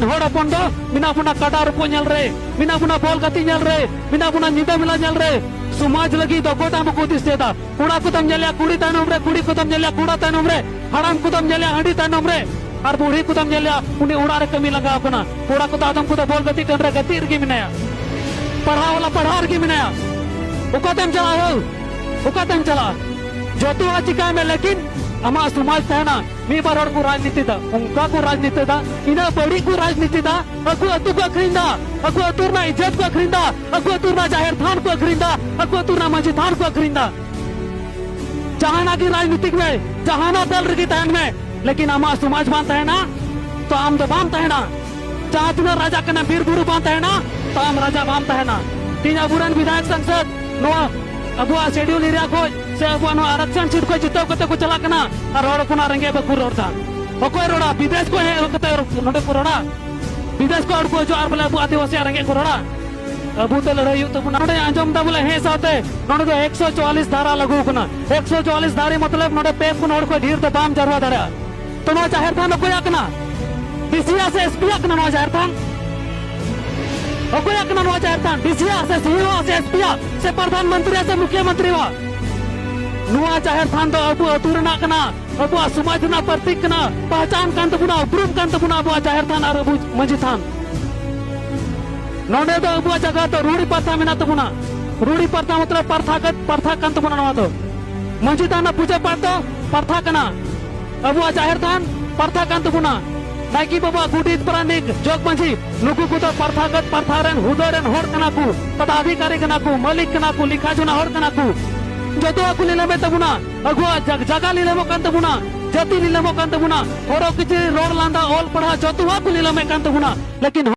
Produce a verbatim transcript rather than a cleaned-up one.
ᱦᱚᱲ ᱦᱚᱯᱚᱱ ᱫᱚ ᱢᱮᱱᱟᱜ ᱵᱚᱱᱟ ᱠᱟᱰᱟ ᱨᱚᱯᱚᱜ ᱧᱮᱞ ᱨᱮ, ᱢᱮᱱᱟᱜ ᱵᱚᱱᱟ ᱵᱚᱞ ᱜᱟᱛᱮᱜ ᱧᱮᱞ ᱨᱮ, ᱢᱮᱱᱟᱜ ᱵᱚᱱᱟ ᱧᱤᱫᱟᱹ ᱢᱮᱞᱟ ᱧᱮᱞ ᱨᱮ᱾ ᱥᱚᱢᱟᱡᱽ ᱞᱟᱹᱜᱤᱫ ᱫᱚ ᱚᱠᱚᱭᱴᱟᱜ ᱦᱚᱸ ᱵᱟᱠᱚ ᱦᱩᱫᱤᱥ ᱪᱮᱫᱟ᱾ ᱠᱚᱲᱟ ᱠᱚᱫᱚᱢ ᱧᱮᱞᱮᱭᱟ ᱠᱩᱲᱤ ᱛᱟᱭᱱᱚᱢ ᱨᱮ, ᱠᱩᱲᱤ ᱠᱚᱫᱚᱢ ᱧᱮᱞᱮᱭᱟ ᱠᱚᱲᱟ ᱛᱟᱭᱱᱚᱢ ᱨᱮ, ᱦᱟᱲᱟᱢ ᱠᱚᱫᱚᱢ ᱧᱮᱞᱮᱭᱟ ᱦᱟᱺᱰᱤ ᱛᱟᱭᱱᱚᱢ ᱨᱮ, ᱟᱨ ᱵᱩᱲᱦᱤ ᱠᱚᱫᱚᱢ ᱧᱮᱞᱮᱭᱟ ᱩᱱᱤ ᱚᱲᱟᱜ ᱨᱮ ᱠᱟᱹᱢᱤ ᱞᱟᱸᱜᱟᱣ ᱠᱟᱱᱟ᱾ ᱠᱚᱲᱟ ᱠᱚᱫᱚ ᱟᱫᱚᱢ ᱠᱚᱫᱚ ᱵᱚᱞ ᱜᱟᱛᱮᱜ ᱴᱟᱺᱰᱤ ᱨᱮ ᱜᱟᱛᱮᱜ ᱨᱮᱜᱮ ᱢᱮᱱᱟᱭᱟ, ᱯᱟᱲᱦᱟᱣ ᱣᱟᱞᱟ ᱯᱟᱲᱦᱟᱣ ᱨᱮᱜᱮ ᱢᱮᱱᱟᱭᱟ᱾ ᱚᱠᱟᱛᱮᱢ ᱪᱟᱞᱟᱜᱼᱟ ᱦᱳ? ᱚᱠᱟᱛᱮᱢ ᱪᱟᱞᱟᱜᱼᱟ? ᱡᱚᱛᱚᱣᱟᱜ ᱪᱤᱠᱟᱭ ᱢᱮ, ᱞᱮᱠᱤᱱ ᱟᱢᱟᱜ ᱥᱚᱢᱟᱡᱽ ᱛᱟᱦᱮᱱᱟ᱾ ᱢᱤᱫ ᱵᱟᱨ ᱦᱚᱲ ᱠᱚ ᱨᱟᱡᱽᱱᱤᱛᱤ ᱫᱟ, ᱚᱱᱠᱟ ᱠᱚ ᱨᱟᱡᱽᱱᱤᱛᱤ ᱫᱟ, ᱤᱱᱟᱹᱜ ᱵᱟᱹᱲᱤᱡ ᱠᱚ ᱨᱟᱡᱽᱱᱤᱛᱤ ᱫᱟ᱾ ᱟᱠᱚ ᱟᱹᱛᱩ ᱠᱚ ᱟᱹᱠᱷᱨᱤᱧ ᱫᱟ, ᱟᱠᱚ ᱟᱹᱛᱩ ᱨᱮᱱᱟᱜ ᱤᱡᱽᱡᱚᱛ ᱠᱚ ᱟᱹᱠᱷᱨᱤᱧ ᱫᱟ, ᱟᱠᱚ ᱟᱹᱛᱩ ᱨᱮᱱᱟᱜ ᱡᱟᱦᱮᱨ ᱛᱷᱟᱱ ᱠᱚ ᱟᱹᱠᱷᱨᱤᱧ ᱫᱟ, ᱟᱠᱚ ᱟᱹᱛᱩ ᱨᱮᱱᱟᱜ ᱢᱟᱹᱡᱷᱤ ᱛᱷᱟᱱ ᱠᱚ ᱟᱹᱠᱷᱨᱤᱧ ᱫᱟ᱾ ᱡᱟᱦᱟᱱᱟᱜ ᱜᱮ ᱨᱟᱡᱽᱱᱤᱛᱤᱠ ᱢᱮ, ᱡᱟᱦᱟᱱᱟᱜ ᱫᱚᱞ ᱨᱮᱜᱮ ᱛᱟᱦᱮᱱ ᱢᱮ, ᱞᱮᱠᱤᱱ ᱟᱢᱟᱜ ᱥᱚᱢᱟᱡᱽ ᱵᱟᱝ ᱛᱟᱦᱮᱱᱟ, ᱛᱚ ᱟᱢ ᱫᱚ ᱵᱟᱢ ᱛᱟᱦᱮᱱᱟ᱾ ᱡᱟᱦᱟᱸ ᱛᱤᱱᱟᱹᱜ ᱨᱟᱡᱟ ᱠᱟᱱᱟ, ᱵᱤᱨ ᱵᱩᱨᱩ ᱵᱟᱝ ᱛᱟᱦᱮᱱᱟ, ᱛᱚ ᱟᱢ ᱨᱟᱡᱟ ᱵᱟᱢ ᱛᱟᱦᱮᱱᱟ᱾ ᱛᱮᱦᱮᱧ ᱟᱵᱚᱨᱮᱱ ᱵᱤᱫᱷᱟᱭᱚᱠ ᱥᱟᱝᱥᱚᱫ ᱱᱚᱣᱟ ᱟᱵᱚᱣᱟᱜ schedule area ᱠᱷᱚᱡ ᱥᱮ ᱟᱵᱚᱣᱟᱜ ᱱᱚᱣᱟ ᱟᱨᱟᱠᱥᱚᱱ seat ᱠᱷᱚᱡ ᱡᱤᱛᱟᱹᱣ ᱠᱟᱛᱮ ᱠᱚ ᱪᱟᱞᱟᱜ ᱠᱟᱱᱟ, ᱟᱨ ᱦᱚᱲ ᱦᱚᱯᱚᱱᱟᱜ ᱨᱮᱸᱜᱮᱡ ᱵᱟᱠᱚ ᱨᱚᱲ ᱫᱟ᱾ ᱚᱠᱚᱭ ᱨᱚᱲᱟ? ᱵᱤᱫᱮᱥ ᱠᱷᱚᱡ ᱦᱮᱡ ᱠᱟᱛᱮ ᱱᱚᱰᱮ ᱠᱚ ᱨᱚᱲᱟ, ᱵᱤᱫᱮᱥ ᱠᱷᱚᱡ ᱦᱚᱲ ᱠᱚ ᱦᱤᱡᱩᱜᱼᱟ ᱟᱨ ᱵᱚᱞᱮ ᱟᱵᱚ ᱟᱹᱫᱤᱵᱟᱹᱥᱤᱭᱟᱜ ᱨᱮᱸᱜᱮᱡ ᱠᱚ ᱨᱚᱲᱟ᱾ ᱟᱵᱚ ᱛᱮ ᱞᱟᱹᱲᱦᱟᱹᱭ ᱦᱩᱭᱩᱜ ᱛᱟᱵᱚᱱᱟ᱾ ᱱᱚᱰᱮ ᱟᱸᱡᱚᱢ ᱫᱟ ᱵᱚᱞᱮ ᱦᱮᱡ ᱥᱟᱶᱛᱮ ᱱᱚᱰᱮ ᱫᱚ ᱮᱠᱥᱚ ᱪᱩᱣᱟᱞᱤᱥ ᱫᱷᱟᱨᱟ ᱞᱟᱹᱜᱩ ᱠᱟᱱᱟ᱾ ᱮᱠᱥᱚ ᱪᱩᱣᱟᱞᱤᱥ ᱫᱷᱟᱨᱟ ᱢᱚᱛᱞᱚᱵ ᱱᱚᱰᱮ ᱯᱮ ᱯᱩᱱ ᱦᱚᱲ ᱠᱷᱚᱡ ᱰᱷᱮᱨ ᱫᱚ ᱵᱟᱢ ᱡᱟᱨᱣᱟ ᱫᱟᱲᱮᱭᱟᱜᱼᱟ᱾ ᱛᱚ ᱱᱚᱣᱟ ᱡᱟᱦᱮᱨ ᱛᱷᱟᱱ ᱚᱠᱚᱭᱟᱜ ᱠᱟᱱᱟ? ᱰᱤᱥᱤᱭᱟᱜ ᱥᱮ ᱮᱥᱯᱤᱭᱟᱜ ᱠᱟᱱᱟ ᱱᱚᱣᱟ ᱡᱟᱦᱮᱨ ᱛᱷᱟᱱ? ᱚᱠᱚᱭᱟᱜ ᱠᱟᱱᱟ ᱱᱚᱣᱟ ᱡᱟᱦᱮᱨ ᱛᱷᱟᱱ? ᱰᱤᱥᱤᱭᱟᱜ ᱥᱮ ᱥᱤᱭᱳᱣᱟᱜ ᱥᱮ ᱮᱥᱯᱤᱭᱟᱜ ᱥᱮ ᱯᱨᱚᱫᱷᱟᱱ ᱢᱚᱱᱛᱨᱤᱭᱟᱜ ᱥᱮ ᱢᱩᱠᱷᱭᱟᱹ ᱢᱚᱱᱛᱨᱤᱣᱟᱜ? ᱱᱚᱣᱟ ᱡᱟᱦᱮᱨ ᱛᱷᱟᱱ ᱫᱚ ᱟᱵᱚ ᱟᱹᱛᱩ ᱨᱮᱱᱟᱜ ᱠᱟᱱᱟ, ᱟᱵᱚᱣᱟᱜ ᱥᱚᱢᱟᱡᱽ ᱨᱮᱱᱟᱜ ᱯᱨᱚᱛᱤᱠ ᱠᱟᱱᱟ, ᱯᱟᱦᱪᱟᱱ ᱠᱟᱱ ᱛᱟᱵᱚᱱᱟ, ᱩᱯᱨᱩᱢ ᱠᱟᱱ ᱛᱟᱵᱚᱱᱟ ᱟᱵᱚᱣᱟᱜ ᱡᱟᱦᱮᱨ ᱛᱷᱟᱱ ᱟᱨ ᱟᱵᱚ ᱢᱟᱹᱡᱷᱤ ᱛᱷᱟᱱ᱾ ᱱᱚᱰᱮ ᱫᱚ ᱟᱵᱚᱣᱟᱜ ᱡᱟᱭᱜᱟ ᱫᱚ ᱨᱩᱲᱤ ᱯᱟᱨᱛᱷᱟ ᱢᱮᱱᱟᱜ ᱛᱟᱵᱚᱱᱟ᱾ ᱨᱩᱲᱤ ᱯᱟᱨᱛᱷᱟ ᱢᱚᱛᱞᱚᱵ ᱯᱟᱨᱛᱷᱟᱜᱚᱛ ᱯᱟᱨᱛᱷᱟ ᱠᱟᱱ ᱛᱟᱵᱚᱱᱟ ᱱᱚᱣᱟ ᱫᱚ᱾ ᱢᱟᱹᱡᱷᱤ ᱛᱷᱟᱱ ᱨᱮᱱᱟᱜ ᱯᱩᱡᱟᱹ ᱯᱟᱴ ᱫᱚ ᱯᱟᱨᱛᱷᱟ ᱠᱟᱱᱟ᱾ ᱟᱵᱚᱣᱟᱜ ᱡᱟᱦᱮᱨ ᱛᱷᱟᱱ ᱯᱟᱨᱛᱷᱟ ᱠᱟᱱ ᱛᱟᱵᱚᱱᱟ᱾ ᱱᱟᱭᱠᱮ ᱵᱟᱵᱟ, ᱜᱚᱰᱮᱛ, ᱯᱟᱨᱟᱱᱤᱠ, ᱡᱚᱜᱽ ᱢᱟᱹᱡᱷᱤ, ᱱᱩᱠᱩ ᱠᱚᱫᱚ ᱯᱟᱨᱛᱷᱟᱜᱚᱛ ᱯᱟᱨᱛᱷᱟ ᱨᱮᱱ ᱦᱩᱫᱟᱹ ᱨᱮᱱ ᱦᱚᱲ ᱠᱟᱱᱟ ᱠᱚ, ᱯᱚᱫᱟᱫᱷᱤᱠᱟᱨᱤ ᱠᱟᱱᱟ ᱠᱚ, ᱢᱟᱹᱞᱤᱠ ᱠᱟᱱᱟ ᱠᱚ, ᱞᱮᱠᱷᱟ ᱡᱚᱱᱟ ᱦᱚᱲ ᱠᱟᱱᱟ ᱠᱚ᱾ ᱡᱚᱛᱚᱣᱟᱜ ᱠᱚ ᱱᱤᱞᱟᱹᱢᱮᱫ ᱛᱟᱵᱚᱱᱟ᱾ ᱟᱵᱚᱣᱟᱜ ᱡᱟᱜ-, ᱡᱟᱭᱜᱟ ᱱᱤᱞᱟᱹᱢᱚᱜ ᱠᱟᱱ ᱛᱟᱵᱚᱱᱟ, ᱡᱟᱹᱛᱤ ᱱᱤᱞᱟᱹᱢᱚᱜ ᱠᱟᱱ ᱛᱟᱵᱚᱱᱟ, ᱦᱚᱨᱚᱜ ᱠᱤᱪᱨᱤᱡ, ᱨᱚᱲ ᱞᱟᱸᱫᱟ, ᱚᱞ ᱯᱟᱲᱦᱟᱣ ᱡᱚᱛᱚᱣᱟᱜ ᱠᱚ ᱱᱤᱞᱟᱹᱢᱮᱫ ᱠᱟᱱ ᱛᱟᱵᱚᱱᱟ᱾ ᱞᱮᱠᱤᱱ